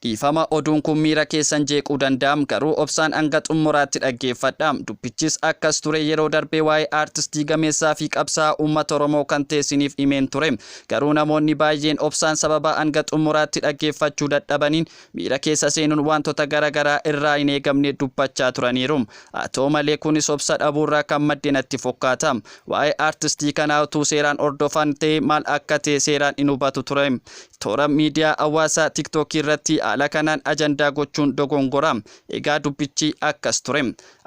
Dhiifama oduun kun miira keessan jeequu danda'am, garuu obsaan hanga xumuraatti dhaggeeffadha. Dubbichis akkas ture. Yeroo darbee waa'ee aartistii gameessaa fi qabsaa'aa uummata Oromoo kan ta'e isiniif himeen ture. Garuu namoonni baay'een obsaan sababa hanga xumuraatti dhaggeeffachuu dadhabaniin miira keessa seenuun waantota garagaraa irraa hin eegamne dubbachaa turaniiru. Haa ta'u malee kunis obsa dhabuurraa kan madde natti fokkaata. Waa'ee aartistii kanaa utuu seeraan hordofan ta'ee maal akka ta'e seeraan hin hubatu ture. Toora miidiyaa hawaasaa Tiktookii irratti haala kanaan ajandaa gochuun dogongora. Egaa dubbichi akkas ture.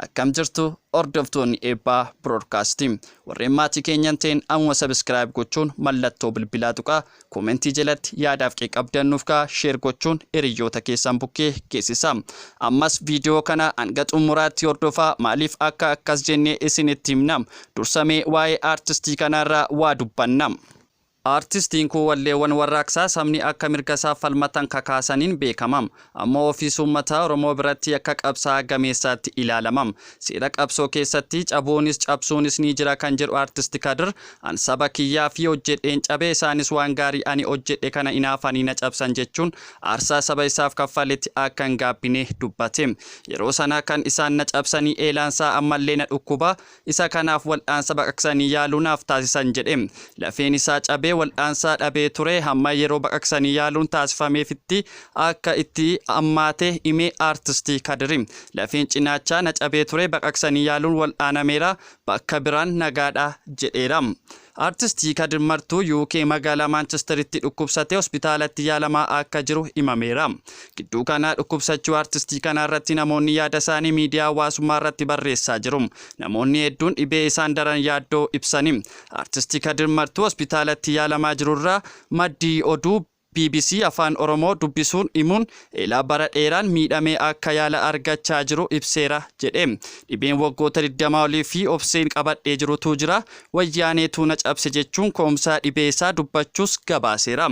Akkam jirtu hordoftoonni Eebbaa Broadcast? Warreen maatii keenya hin ta'in ammuma subscribe gochuun mallattoo bilbilaa tuqaa. Koomentii jalatti yaadaaf qeeqa nuuf kaa'aa, share gochuun hiriyoota keessan bukkee geessisaa. Ammas viidiyoo kana hanga xumuraatti hordofaa. Maaliif akka akkas jennee isinitti himna. Dursamee waa'ee aartistii kanaarraa waa dubbanna. Aartistiin kun walleewwan warraaqsaa sabni akka mirga isaaf falmatan kakaasaniin beekama. Ammoo ofiis uummata Oromoo biratti akka qabsaa'aa gameessaatti ilaalama. Seera qabsoo keessatti cabuunis cabsuunis ni jira kan jedhu Aartist Kadir, an saba kiyyaa fi hojjedheen cabe, isaanis waan gaarii ani hojjedhe kana inaafanii na cabsan jechuun aarsaa saba isaaf kaffaletti akka hin gaabbine dubbate. Yeroo sana kan isaan na cabsanii eelaansaa ammallee na dhukkuba, isa kanaaf wal'aansa baqaqsanii yaaluu naaf taasisan jedhe. Lafeen isaa cabee wal'aansaa dhabee ture, hamma yeroo baqaqsanii yaaluun taasifameefitti akka itti hammaate hime Aartistii Kadiri. Lafeen cinaachaa na cabee ture, baqaqsanii yaaluun wal'aanameera, bakka biraan nagaadha jedheera. Aartistii Kadir Martuu UK magaalaa Maanchesteritti dhukkubsatee hospitaalatti yaalamaa akka jiru himameera. Gidduu kanaa dhukkubsachuu aartistii kanaa irratti namoonni yaada isaanii miidiyaa hawaasummaa irratti barreessaa jiru. Namoonni hedduun dhibee isaan daran yaaddoo ibsani. Aartistii Kadir Martuu hospitaalatti yaalamaa jirurraa maddii oduu BBC Afaan Oromoo dubbisuun himuun eelaa bara dheeraan miidhamee akka yaala argachaa jiru ibseera jedhe. Dhibeen waggoota 20 olii fi obseen qabadhee jirutu jira. Wayyaaneetu na cabse jechuun ka'umsaa dhibee isaa dubbachuus gabaaseera.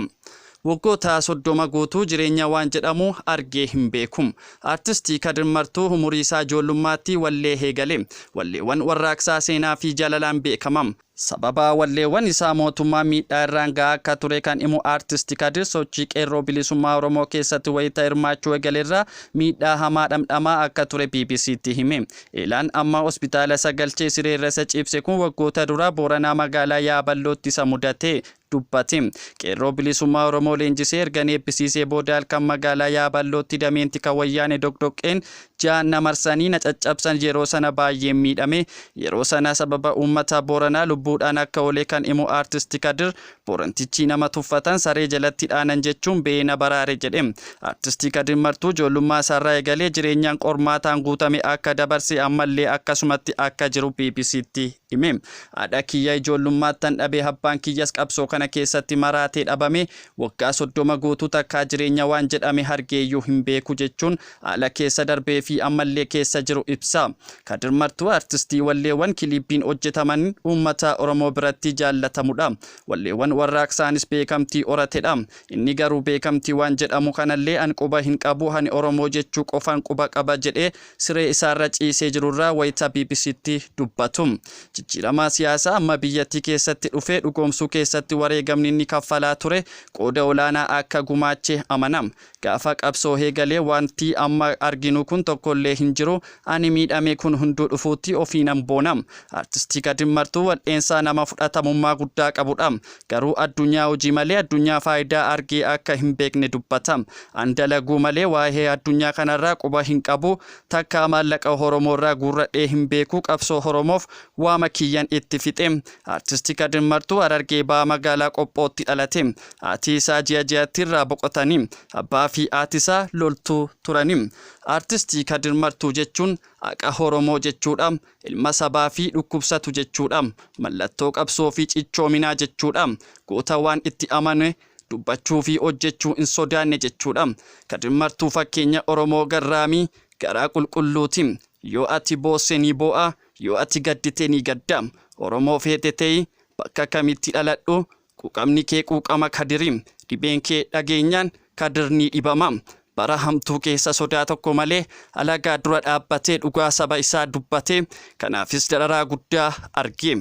Waggoota 30 guutuu jireenya waan jedhamu argee hin beeku. Aartistii Kadir Martuu umurii isaa ijoollummaatti wallee eegale. Walleewwan warraaqsaa, seenaa fi jaalalaan beekama. Sababa walleewwan isaa mootummaa miidhaa irraan gahaa akka ture kan himu Aartist Kadir, sochii qeerroo bilisummaa Oromoo keessatti wayita hirmaachuu eegalerraa miidhaa hamaa dhamdhamaa akka ture BBCtti hime. Eelaan amma hospitaala isa galchee siree irra isa ciibse kun waggoota dura Booranaa magaalaa Yaaballootti isa mudate dubbate. Qeerroo bilisummaa Oromoo leenjisee erga eebbisiisee booda halkan magaalaa Yaaballootti dameen tika Wayyaane doqdoqqeen ja'an na marsanii na caccabsan, yeroo sana baay'een miidhame. Yeroo sana sababa uummata Booranaa lubbuudhaan akka oole kan himu Aartist Kadir, Boorantichi nama tuffatan saree jalatti dhaanan jechuun ba'ee na baraare jedhe. Aartistii Kadir Martuu ijoollummaa isaarraa eegalee jireenyaan qormaataan guutame akka dabarse, ammallee akkasumatti akka jiru BBCtti hime. Haadha kiyya ijoollummaattan dhabe, abbaan kiyyas qabsoo kana keessatti maraatee dhabame, waggaa 30 guutuu takkaa jireenya waan jedhame argeeyyuu hin beeku jechuun haala keessa darbee fi ammallee keessa jiru ibsa. Kadir Martuu aartistii walleewwan kiliippiin hojjetaman uummata Oromoo biratti jaallatamudha. Walleewwan warraaqsaanis beekamtii horatedha. Inni garuu beekamtii waan jedhamu kanallee an quba hin qabu, ani Oromoo jechuu qofan quba qaba jedhee siree isaarra ciisee jirurraa wayita BBCtti dubbatu. Jijjiirama siyaasaa amma biyyattii keessatti dhufee dhugoomsuu keessatti wareegamni inni kaffalaa ture qooda olaanaa akka gumaache amana. Gaafa qabsoo eegalee wanti amma arginu kun tokkollee hin jiru. Ani miidhame kun hunduu dhufuutti ofiinan boona. Aartistii Kadir Martuu wal'eensaa nama fudhatamummaa guddaa qabudha. Garuu addunyaa hojii malee addunyaa faayidaa argee akka hin beekne dubbata. An dalaguu malee waa'ee addunyaa kanarraa quba hin qabu. Takka maallaqa Oromoorraa guurradhee hin beeku, qabsoo Oromoof waama kiyyan itti fixe. Aartistii Kadir Martuu Harargee Bahaa magaalaa Qophootti dhalate. Haati isaa ji'a ji'atti irraa boqotanii. Abbaa fi haati isaa loltuu turani. Aartistii Kadir Martuu jechuun haqa Oromoo jechuudha. Ilma sabaa fi dhukkubsatu jechuudha. Mallattoo qabsoo fi cichoominaa jechuudha. Goota waan itti amane dubbachuu fi hojjechuu hin sodaanne jechuudha. Kadir Martuu fakkeenya Oromoo garraamii, garaa qulqulluuti. Yoo ati boosse ni boo'a, yoo ati gaddite ni gadda. Oromoo feete ta'ii, bakka kamitti dhaladhu, quuqamni kee quuqama Kadiri. Dhibeen kee dhageenyaan Kadir ni dhibama. Bara hamtuu keessa sodaa tokko malee alagaa dura dhaabbatee dhugaa saba isaa dubbate. Kanaafis dararaa guddaa arge.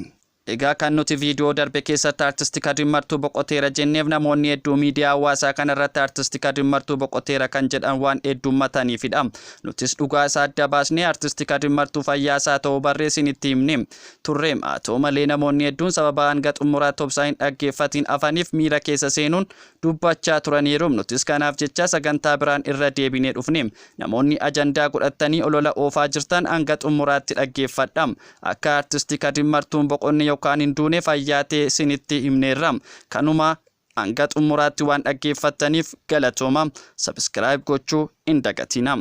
Egaa kan nuti viidiyoo darbe keessatti Artisti Kadir Martuu boqoteera jenneef namoonni hedduu miidiyaa hawaasaa kanarratti Artisti Kadir Martuu boqoteera kan jedhan waan heddummataniifidha. Nutis dhugaa isaa adda baasnee Artisti Kadir Martuu fayyaa isaa ta'uu barree isinitti himne turre. Haa ta'u malee namoonni hedduun sababa hanga xumuraatti obsaa hin dhaggeeffatiin hafaniif miira keessa seenuun dubbachaa turaniiru. Nutis kanaaf jecha sagantaa biraan irra deebinee dhufne. Namoonni ajandaa godhattanii olola oofaa jirtan hanga xumuraatti dhaggeeffadha. Akka Artisti Kadir Martuun boqonne yookaan hin duune fayyaa ta'e isinitti himneerra. Kanuma hanga xumuraatti waan dhaggeeffattaniif galatooma. Subscribe gochuu hin dagatina.